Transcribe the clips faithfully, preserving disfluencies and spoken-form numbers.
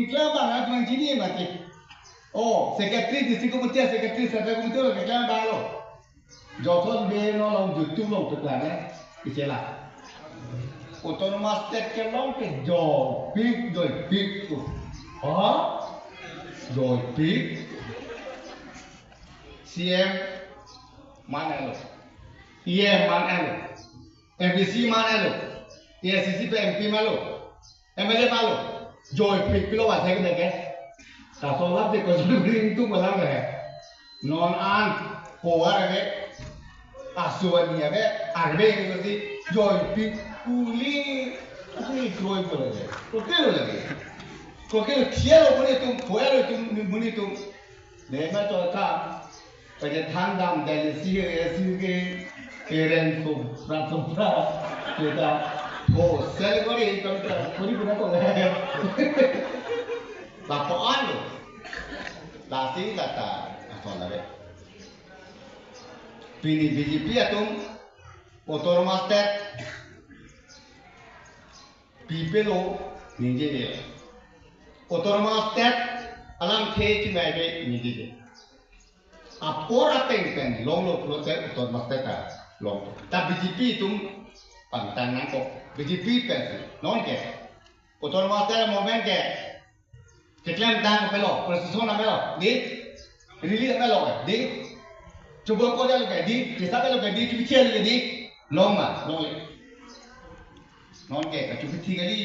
Keklemabang atum chini mati. Oh, secretary, district committee secretary, central committee lo keklemabang lo. Jothon Bey non along YouTube along tukla ne. Ichela. Autonomous state kelong ke joipik, joipik tu. Ha? Joipik. C M man-et lo. E M man-et lo. M D C man-et lo. A I C C P M P man lo. M L A man lo. Joipik pilo wa thek deke. Laso alam je ko juri tum alam ke. Non an ko arve. Asuan ni ave. Arve ni ko si joipik uli. Uli joipik lagi. Koke lagi. Koke thielo muni tum, koelo tum muni tum. Nema to ka. Kaje thandam dari si he si ke keren so pran so pra. Kita ho sel kori kontra kori pura ko. Lapu-an lo. Lasi lata asal lare. Pini B J P atum autonomous state pipelo ningjeje. Autonomous state alamthe chingvaive ningjeje. Apor ateng pen longlo pulote autonomous state ta long. Ta B J P atum pangtang nangkok. B J P pen non ke autonomous state movement ke keklemtang pelo, procession pelo, di, rally pelo, di, chobol ko jalo ke, di, kisa pelo ke, di, kibichel ke, di, long ma, longle. Non ke, kachukithi kali,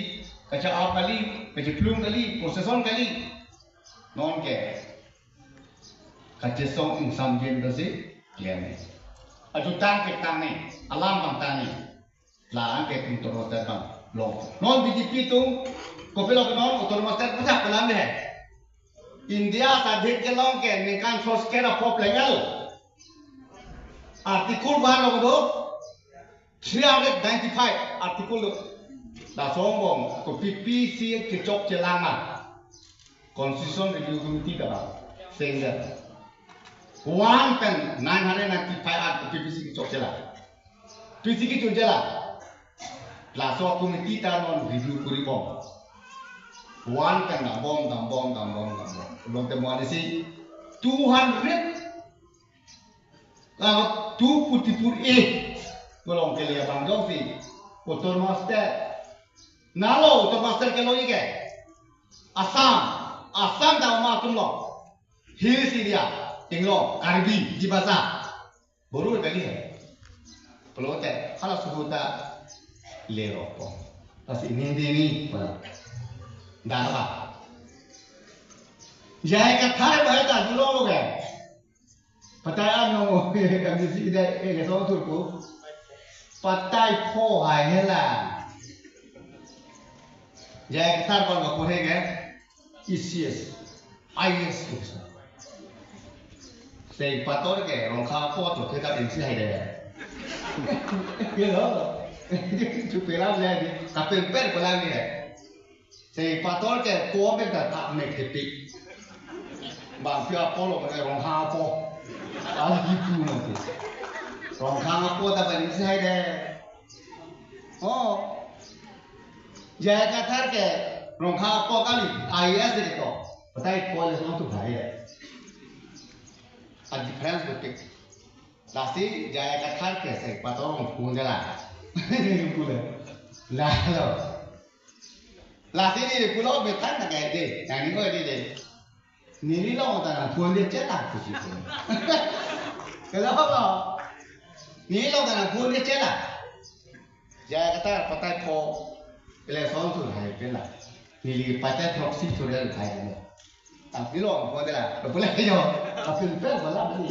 kacha-ap kali, kachiphlung kali, procession kali. Non ke, kachesong ingsamjin dosi, klem. Ajutang ketang ni, alam pangtang ni. La-an ke autonomous state abang long. Non B J P atum kopilo ke non autonomous state puthak pelam dei. India sadhin kelong ke ningkan soske ra pop lengal. Article ba lo do three hundred ninety-five article do. Laso angbong kopi pisi kechok chelang ma. Constitution Review Committee ta ba. Single. One pen nine hundred ninety-five article pisi kechok chelang. Pisi kechun chelang. Laso committee ta non review kori bom. One pen dambom, dambom, dambom, dambom. Long te mo ani si two hundred, ah, two forty-four A. Kolong ke le bang jong si. Autonomous state. Nalo autonomous state ke lo ike. Assam. Assam ta ma atum lo. Hills area. Inglo. Karbi. Dimasa. Boro kali hai. Pulote, hala suhu ta le ropo. Pas ini, ini, ini. Dah apa? J I Kathar ba ta julo lo ke. Patai ano, kami si ida, eh, ke so turku. Patai pho hai hela. J I Kathar kon ko pore ke. E C S, I A S officer. Sei pator ke Rongkha apo chokche ta M C hai dei. Ke lo. Chu pelam le di, kapen per pelam ni. Sei pator ke ko ben ta ta me ke pi. Bang pia apo lo ke Rongkha apo. Al gitu nanti. Rongkha apo ta ban M C hai dei. Oh. J I Kathar ke Rongkha apo kali, I A S de to. Patai pho le so tu bhai hai. A difference betul. Lasi J I Kathar ke sei pator phone de la. Pule. La lo. Lasi ni pulo betan na kai de. Nani ko de de. Neli long ta nangphone de chela kusi ko. Kelo ko. Neli long ta nangphone de chela. J I Kathar patai pho election thur hai pela. Neli patai proxy thur hai mo. Tapi long ko de la. Ko pula yo. Apil pel pala ni.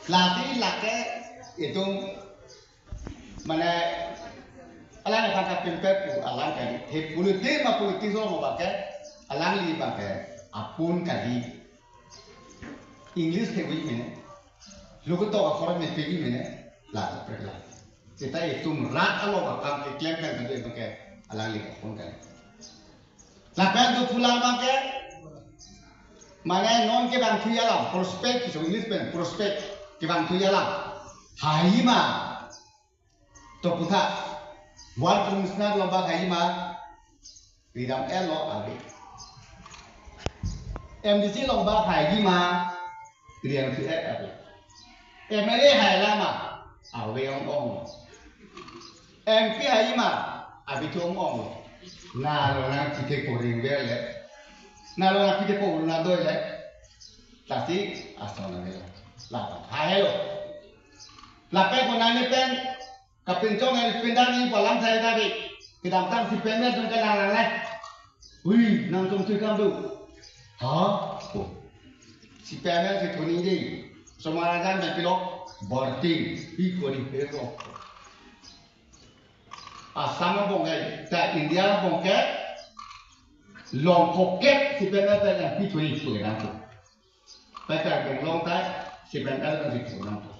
Lati lake itu Mane, alang aphan kapinpet pu alang kan. He politik ma politik so mo ba ke, alangli ba ke, apun kali. English he wi mene. Lugu to ka forum me pegi mene. La, prekla. Seta itum rat alo ba kam keklem kan kali ba ke, alangli apun kali. Lapen tu pulang abang ke, mane non kevangthu alam, prospect, iso English pen, prospect, kevangthu alam. Hima, to putha, ward commissioner lo ba hima, ridam el lo ave. M D C along bak haiji ma, riang si ek ave. M L A hailang ma, ave ong ong. M P haiji ma, ave thu ong ong. Na lo nangpithepo ring bel le. Na lo nangpithepo na doi le. Lasi ason ave la. Lapan hai lo. Lapen konane pen kapinchong nangpindan nangpalam sai ta bi. Kedamtang C P M atum ke nang nang le. Ui, nangtum chui kam do. Ha? Oh. C P M si thoni dei. Somar ajan dan pilo. Borting. Hi kori hero. Assam abong ke, ta India abong ke, long pocket C P M pen nangpithoni pu nangpo. Pai Karbi Anglong ta C P M pen nangpithoni nangpo.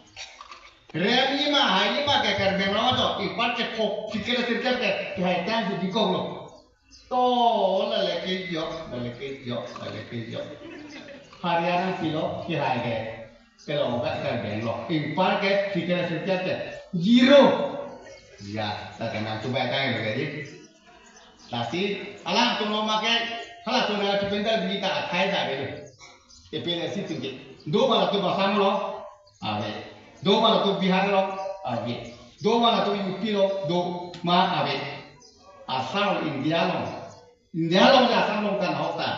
Rem lima, hai lima ke Karbi Anglong ajo, ipar ke phok, sikir sikir ke, ke hai tang si dikok lo. To, lale ke jo, lale ke jo, lale ke jo. Haryana silo, ke hai ke. Kelong ka Karbi Anglong. Impar ke, sikir sikir ke. Zero. Ya, ta kenang coba tang lo jadi. Lasi, alangtum lo make, halatum na chupinta bini ta akhai ta belo. A P H L C tinggi. Do ma latum Assam lo, ave. Do ma latum Bihar lo, ave. Do ma latum U P lo, do ma ave. Assam India lo. India lo le Assam lo kan hok ta.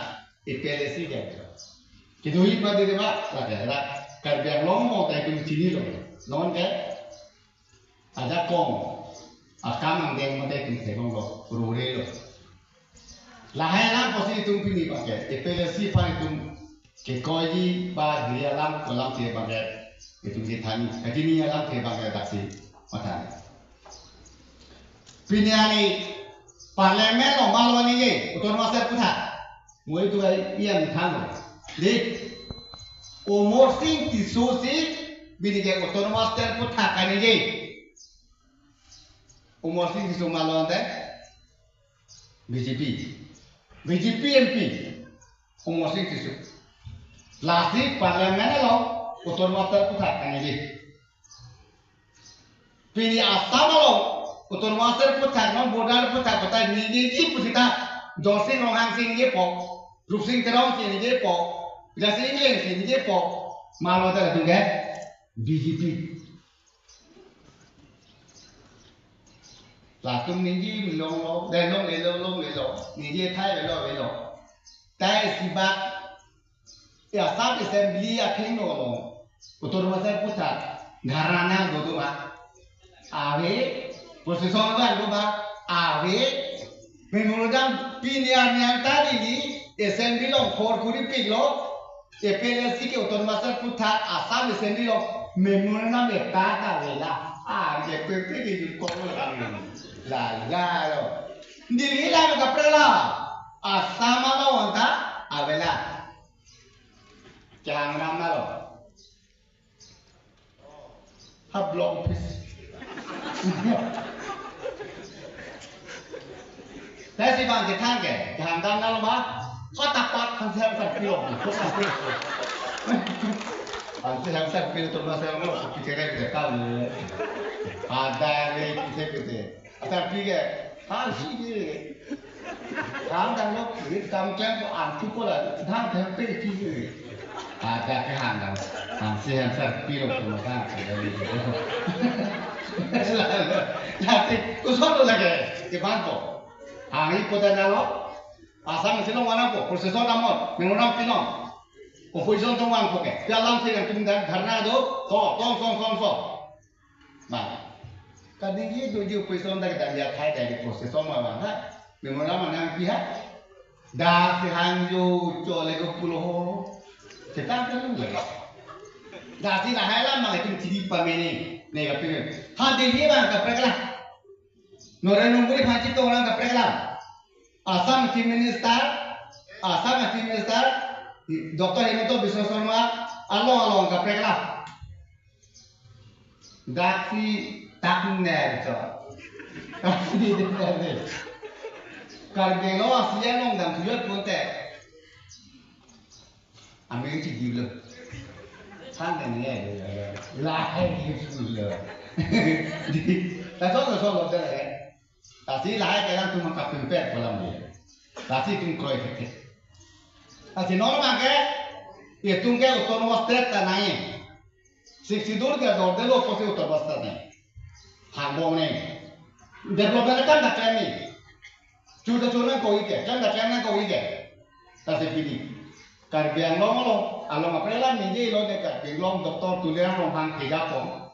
A P H L C ke. Kedo-i ma dei ba, la ke ra. Karbi Anglong mo ta itum chinilo. Non ke. Ajakong, akam angdeng mate tum thekong lo, rore lo. Lahai alam pusi itum pini abang ke, A P H L C aphan itum kekoiji ba hiri alam kolam si abang ke, itum kethani, kachini alam si abang ke daksi mathani. Pini ani parliament lo malo ni ye, autonomous state aphuthak. Mo itum ai ian than lo. Dei, Amarsing Tisso si bini ke autonomous state aphuthak kaningje. Amarsing Tisso malo ante B J P. B J P M P. Amarsing Tisso. Lasi parliament lo autonomous state aphuthak kaningje. Pini Assam along autonomous state aphuthak non border aphuthak patai ningjeji pusita Dorsing Ronghang si ningjepo, Rupsing Teron si ningjepo, Jasi Engleng si ningjepo, malo ta latum ke B J P. Latum ningje long lo, dei long le lo, long le lo, ningje thai le lo le lo. Tai sibak Ya Assam Assembly athengno along autonomous state aphuthak dharna do do ma? Ave. Procession abang do ma? Ave. Memorandum pini arni anta neli Assembly along forkuri piklo, A P H L C ke autonomous state aphuthak Assam Assembly along memorandum ekta ta avela. Ave, pe pe ke jur kong lo kan. La la lo. Delhi la kaprek la. Assam along anta avela. Kehang dam na lo. Ha block office. Tasi bang kethan ke, kehang dam na lo ma, kota pat kan siang kan pilo. Kan siang kan pilo tu masa lo, pikir kita kan. Ada re kita kita. Asar pi ke, ha si ke. Kam dang lo, kam klem ko antu ko la, dang klem pe ki ke. Ada ke han dang, han si han sar pi lo ko ma kan. Lati, ko so lo lage, ke bang ko. Hangi ko dana lo, Assam si lo wana ko, procession amot, memorandum pilo. Opposition tong wang ko ke, pi alam si yang tum dan dharna do, to, tong, tong, tong, tong. Bang. Kadinggi doji opposition dak dan ya thai dari procession ma bang ha. Memorandum nangpi ha. Da si hangjo chole ko pulo ho. Setang kan lagi. Da si lahai lam mang itum chidi pamene. Ne kapi. Ha Delhi bang kaprek la. Narendra Modi phan chitong lang kaprek la. Assam Chief Minister, Assam Chief Minister, Doctor Himanta Biswa Sarma, along along kaprek la. Daksi tak ner cho. Daksi di ner di. Karbi lo Asia nong dam sujat punte. Amin si gilo. Sang kan ni eh. Lahai di gilo. Di, tak so so lo dah eh. Lasi lahai kelang tum kapin pet kolam dia. Lasi tum kroi kete. Lasi non abang ke, itum ke autonomous state ta nangji. Sixth Schedule ke dordelo pusi autonomous state nangji. Hangbom nangji. Development akam ta klem nangji. Chu ta chu nangkok-ik ke, klem ta klem nangkok-ik ke. Lasi pini Karbi Anglong along, along apre alam ningje lo de Karbi Anglong Doctor Tuliram Ronghang kejapon.